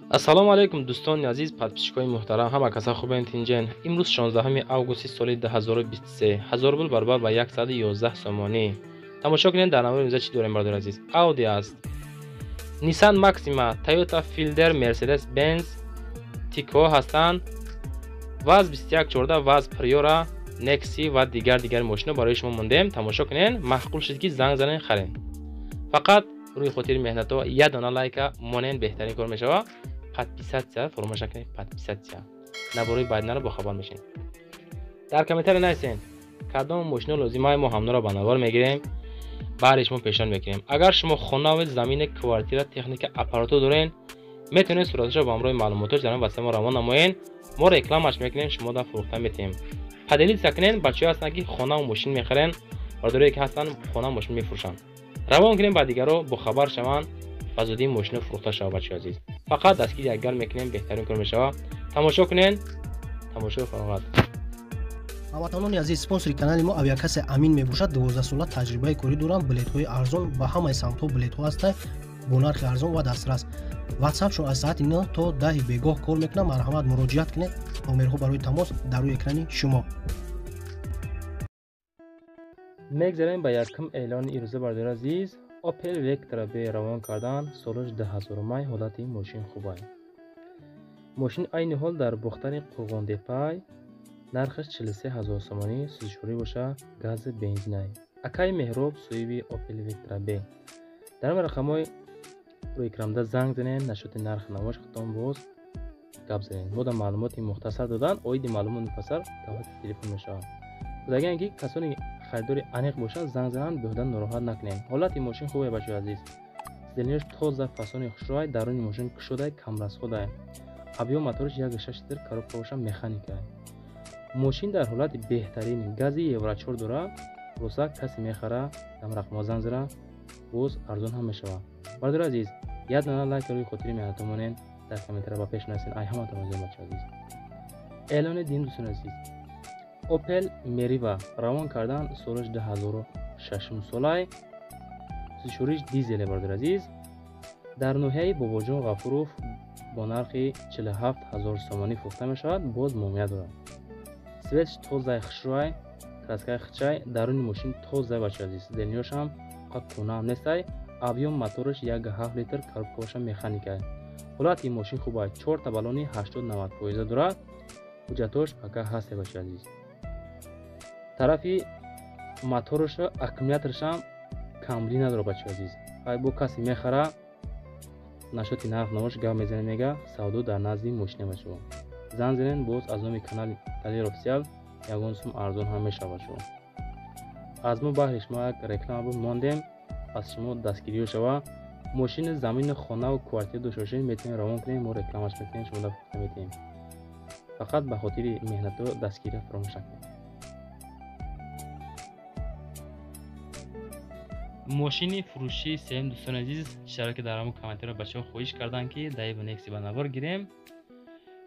Ассалому алайкум дӯстони азиз, подписчикои муҳтарам, ҳама каса хубен, тинҷен. Имрӯз 16 августи соли 2023, 1000 рубл баробар ба 111 сомонӣ. Тамошо кунед, дар навори имрӯза чӣ дорем, бародари азиз. Audi аст, Nissan Maxima, Toyota Fielder, Mercedes Benz, Tico ҳастанд, ВАЗ 2114, ВАЗ Priora, Nexi ва дигар мошино барои шумо мондем. Тамошо кунед, маъқул шуд ки занг занен, харен. Фақат рӯи хотири меҳнатҳо як дона лайка монен, беҳтарин кор мешавад. Подписаться фаромӯш накунед, подписаться. Наворои баъдинаро бохабар мешед. Дар комментария нависен кадом мошино лозимай, мо ҳамноро ба навор мегирем, баъди шумо пешниҳод мекунем. Агар шумо хонаву замина, квартира, техника, аппаратура дорен, метавонед сураташро ба ҳамроҳи маълумотош дар ватсап мо равон намоед, мо рекламаш мекунем, шумо да фурӯхта метиҳем. Поделиться кунед, бачаҳое ҳастанд ки хонаву мошин мехарен, бародарое ки ҳастанд хона мошин мефурӯшанд. Равон кунем ба дигаро, бохабар шаванд, ба зудӣ мошино фурӯхта шавад. Бачаҳои азиз, фақат дастгири якдигар мекунем, беҳтарин кор мешавад. Тамошо кунед, тамошои фароғат. Ҳамватанони азиз, спонсори канали мо авиакасса Амин мебошад. 12 сола таҷрибаи корӣ дорам. Билетҳои арзон ба ҳамаи самтҳо билетҳо ҳастанд бо нархи арзон ва дастрас. Ватсапшон аз соати 9 то 10 бегоҳ кор мекунад. Марҳамат, муроҷиат кунед. Номерҳо барои тамос дар рӯи экрани шумо. Мегзарем ба якум эълони ирӯза, бародари азиз. Opel Vectra B равон кардан, солаш 2000 май, ҳолати мошин хубай. Мошин айни ҳол дар Бохтари Қурғондепай, нархаш 43000 сомонӣ, сӯзишворӣ боша, гази бензинай. Акай Меҳроб соҳиби Opel Vectra B. Дар рақамҳои рӯи экрамда занг занед, нашоти нархи навош хитон боз гап занед. Мо дар маълумоти мухтасар додан, оиди маълумоти муфассал тавассути телефон мешавад. Гуфтагиам ки касоне харидори аниқ бошад, занг зананд, беҳуда нороҳат накунем. Ҳолати мошин хубе, бачаҳои азиз. Сиденияш тоза, фасони хушрӯай, даруни мошин кушодай, камрасходай. Объём мотораш 1,6 литр, коробка боша механикай. Мошин дар ҳолати беҳтарин, гази Евро 4 дорад. Хулоса касе мехара, дар рақамҳо занг зана, боз арзон ҳам мешавад. Бародари азиз, як дона лайк рӯи хотири меҳнатҳо монед, дар комментария ба пеш нависед. Ай ҳаматон розиам, бачаҳои азиз. Эълони дин, дӯстони азиз. Opel Meriva равон кардан, солаш 2006 солай, сӯзишвориш дизеле, бародари азиз. Дар ноҳияи Бобоҷон Ғафуров бо нархи 47000 сомонӣ фурӯхта мешавад, боз муомила дорад. Светш тозаи, хушрӯай, краскаи хичай, даруни мошин тозаи, бачаҳои азиз. Сиденияшам қад кӯнаам нестай. Объём мотораш 1,7 литр, коробка боша механикай. Ҳолати мошин хубай, 4 баллони 80-90 фоиза дорад. Ҳуҷҷатош пока ҳасте, бачаҳои азиз. Тарафи моторашо, аккумуляторашам камбудӣ надорад, бачаҳои азиз. Ай бо касе мехара, нашоти нарх навош гап мезанем, мега савдо дар назди мошина, бачаҳо. Занг занед, боз аз номи канали Далер Официал ягон сум арзон ҳам мешавад, бачаҳо. Аз мо баҳри шумо як реклама буд, мондем, аз шумо дастгириё шава. Мошини, замини, хонаву квартира дошта бошед, метавонед равон кунед, мо рекламаш мекунем, шумо фурӯхта метиҳем. Фақат ба хотири меҳнатҳо дастгирӣ фаромӯш накунед. Мошини фурӯшии сеюм, дӯстони азиз, чиро ки дар ҳамон комментарио бачаҳо хоҳиш карданд ки Даива Некси ба навор гирем,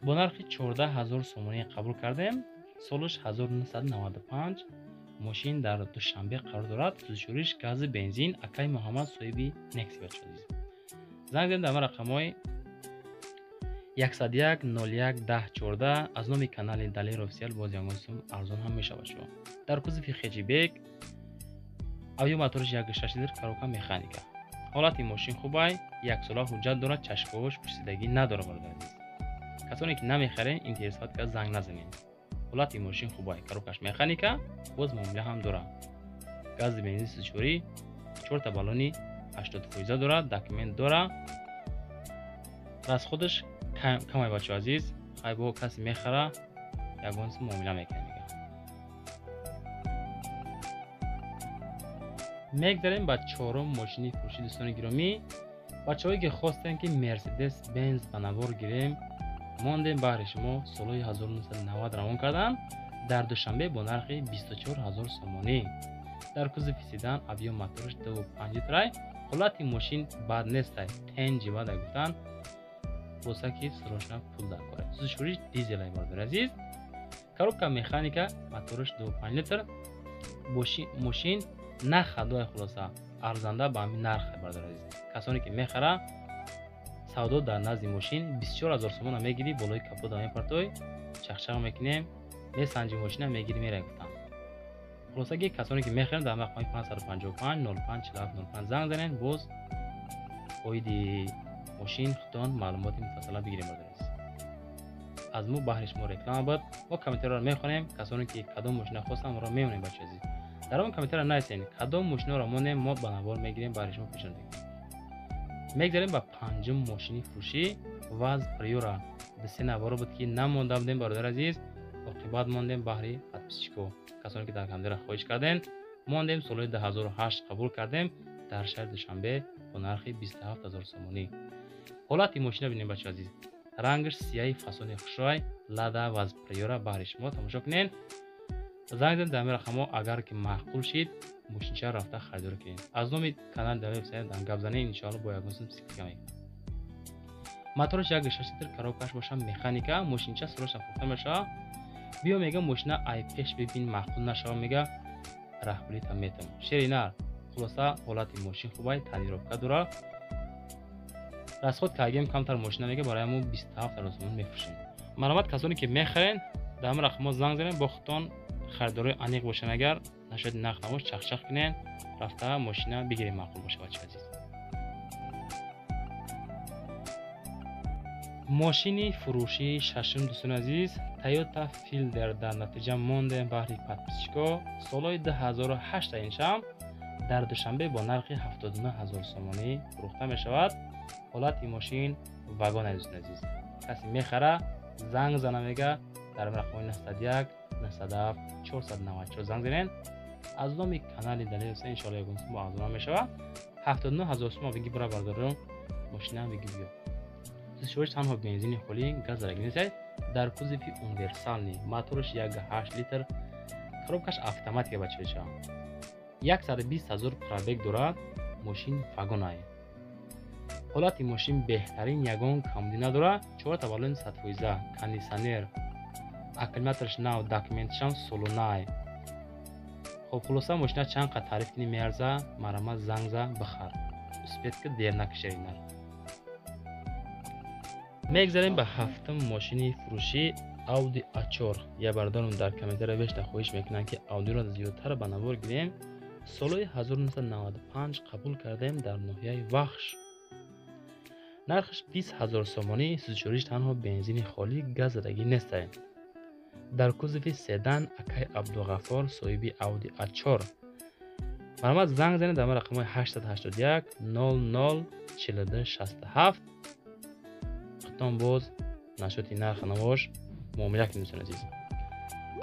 бо нархи 14000 сомонӣ қабул кардем. Солаш 1995, мошин дар Душанбе қарор дорад, сӯзишвориш гази бензин. Акай Муҳаммад соҳиби Некси, бачаҳои азиз. Занг занед дар рақамҳои 101 01 10 14, аз номи канали Далер Официал боз ягон сум арзон ҳам мешавад. Шумо дар кузови хеҷибек, объём мотораш 1,6 литр, коробка механика. Ҳолати мошин хубай, яксола ҳуҷҷат дорад, чашмҳош пурсидагӣ надорад, бародари азиз. Касоне ки намехарен, интересовать кард, занг назанед. Ҳолати мошин хубай, коробкаш механика, боз муомила ҳам дорад. Гази бензин сӯзишворӣ, 4 баллони 80 фоиза дорад, документ дорад. Расходаш камай, бачаҳои азиз. Хай бо касе мехара, ягон сум муомила мекунад. Мегзарем ба чорум мошини фурӯшӣ, дӯстони гиромӣ. Бачаҳое ки хостем ки Мерседес Бенз ба навор гирем, мондем баҳри шумо. Солҳои 1990 равон кардан, дар Душанбе бо нархи 24000 сомонӣ. Дар кузови седан, объём мотораш 2,5 литрай. Ҳолати мошин бад нестай, тенҷи бадай гуфтан, боса ки срочно пул дар кора. Сӯзишвориш дизелай, бародари азиз. Коробка механика, мотораш 2,5 литр. Мошин на хадои, хулоса арзанда ба ҳамин нарх, бародари азиз. Касоне ки мехара, Савдо дар назди мошин 24000 сомона мегирӣ, болои капота мепартой, чақчақ мекунем, месанҷи мошина мегирӣ мерай гуфтам. Хулоса ки касоне ки мехаранд дар рақами 555 05 47 05 занг занед, боз оиди мошин худтон маълумоти муфассала бигирем. Бародари азиз, аз мо баҳри шумо реклама буд. Мо комментариро мехонем, касоне ки кадом мошина хостанд моро мемонем. Бачаи азиз, дар он комментариро нависен кадом мошинаро монем, мо ба навор мегирем, баҳри шумо пешниҳод мекунем. Мегзарем ба панҷум мошини фурӯшӣ, ВАЗ Приора. Се наворо буд ки намонда будем, бародари азиз, оқибат мондем баҳри подписчико. Касоне ки дар комментария хоҳиш кардем, мондем. Солҳои 2008 қабул кардем дар шаҳри Душанбе бо нархи 27000 сомонӣ. Ҳолати мошина бинем, бачаи азиз, рангаш сияи фасони хушрӯй, Лада ВАЗ Приора баҳри шумо тамошо кунед. Занг занед дар ҳамин рақамҳо, агар ки маъқул шид, мошинча рафта харидорӣ кунед. Аз номи канали Далер Ҳусайнов гап занед, иншоалло бо ягон сум скидка мекунам. Мотораш 1.6 литр, коробкаш боша механика, мошинча срочно фурӯхта мешавад. Биё мега мошина ай пеш бибин, маъқул нашава мега раҳпулита метам. Шери нар. Хулоса ҳолати мошин хубай, тонировка дорад. Расход кардем камтар мошина мега барои мо 27000 сомон мефурӯшем. Марҳамат касоне ки мехарен дар ҳамин рақамҳо занг занед, бо худтон харидорои аниқ бошанд, агар нашояд нарх набош чақчақ кунед, рафта мошина бигирем, маъқул боша, бачаи азиз. Мошини фурӯшии шашум, дӯстони азиз, Toyota Fielder дар натиҷа мондем баҳри подписчико. Солҳои 2008 иншам дар Душанбе бо нархи 79000 сомонӣ фурӯхта мешавад. Ҳолати мошин вагон, дӯстони азиз. Касе мехара занг зана мега дар рақами 901 907 494 занг занед. Аз номи канали Далер Ҳусайн иншоалло ягон сум бо арзона мешавад. 79000 сум бигӣ бира бардорам, мошина бигӣ биё. Сӯзишвориш танҳо бензини холӣ, газ зарагӣ нест. Дар кузови универсални, мотораш 1.8 литр, коробкаш автоматика, бачаҳо. 120000 пробег дорад, мошин вагонай. Ҳолати мошин беҳтарин, ягон камбудӣ надорад. 4 баллон 100%, кондитсионер, аккумулятораш нав, документашам солонай. Хоб, хулоса мошина чанд қад таъриф кунӣ меарза, марҳамат занг за бихар. Успеть ки дер накашед нар. Мегзарем ба ҳафтум мошини фурӯшӣ, Audi A4. Я бародарам дар комментария бештар хоҳиш мекунанд ки Audi-ро зиёдтар ба навор гирем. Солҳои 1995 қабул кардем дар ноҳияи Вахш. Нархаш 20000 сомонӣ, сӯзишвориш танҳо бензини холӣ, газ задагӣ нест. Дар кузови седан акай Абдуғаффор соҳиби Audi A4. Марҳамат занг занед дар рақамҳои 881 00 42 67. Худтон боз нашоти нарх навош муомила кунед, дӯстони азиз.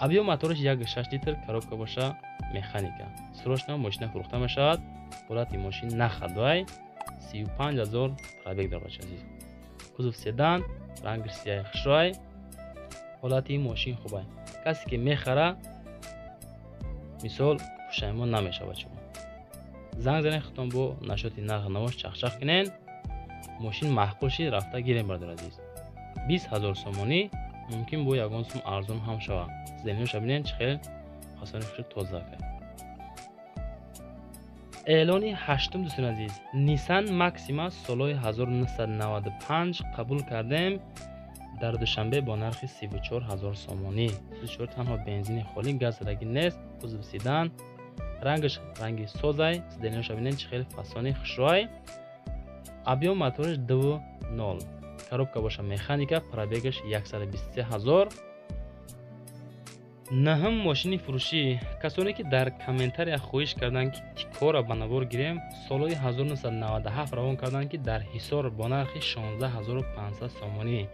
Абиё мотораш 1.6 литр, коробка боша механика. Срочно мошина фурӯхта мешавад. Ҳолати мошин нахадвай, 35000 пробег дорад, бачаи азиз. Кузов седан, рангаш сияи хушрӯй, ҳолати мошин хубай. Касе ки мехара мисол пушаймон намешавад, бачаҳо. Занг занед, худтон бо нашоти нарх навош чақчақ кунед. Мошин маъқул шид, рафта гирем, бародари азиз. 20000 сомонӣ, мумкин бо ягон сум арзон ҳам шавад. Зеҳниша бинед чӣ хел фасони хушро тоза кард. Эълони ҳаштум, дӯстони азиз, Nissan Maxima солҳои 1995 қабул кардем дар Душанбе бо нархи 34000 сомонӣ. Сӯзишвор танҳо бензини холӣ, газ задагӣ нест, кузов седан, рангаш ранги созай, сидениша бинед чӣ хел фасони хушрӯй. Объем мотораш 2.0, коробка боша механика, пробегаш 123000. Наҳум мошини фурӯшӣ, касоне ки дар комментария хоҳиш карданд ки Тикора ба навор гирем, солҳои 1997 равон карданд ки дар Ҳисор бо нархи 16500 сомонӣ.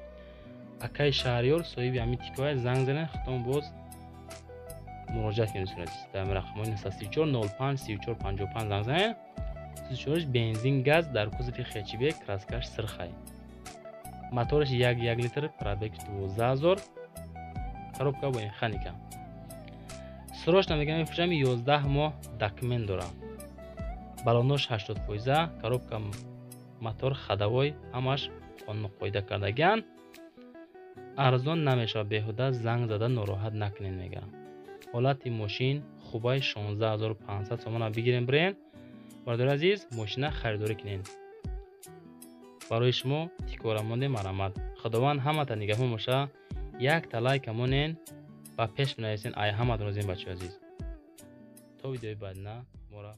Акай Шаҳриёр соҳиби ҳамин Тикоя, занг занед, худтон боз муроҷиат кунед, дӯстони азиз. Дар рақамҳои 934 05 34 55 занг занед. Сӯзишвориш бензин, газ, дар кузови хечибек, краскаш сирхай. Мотораш 1.1 литр, пробег 12000, коробка бо механика. Срочно мегӯям мефурӯшам, 11 моҳ документ дорам. Баллонош 80%, коробка, мотор, ходовой ҳамаш қонуну қоида кардагиан. Арзон намешавад, беҳуда занг зада нороҳат накунед мега. Ҳолати мошин хубай, 16500 сомона бигирем бирен. Бародари азиз, мошина харидорӣ кунед. Барои шумо тикора мондем, марҳамат. Худованд ҳамата нигаҳбон боша. Якта лайка монен ва пеш бинависен. Ай ҳаматон розием, бачаҳои азиз. То видеои баъдина мора.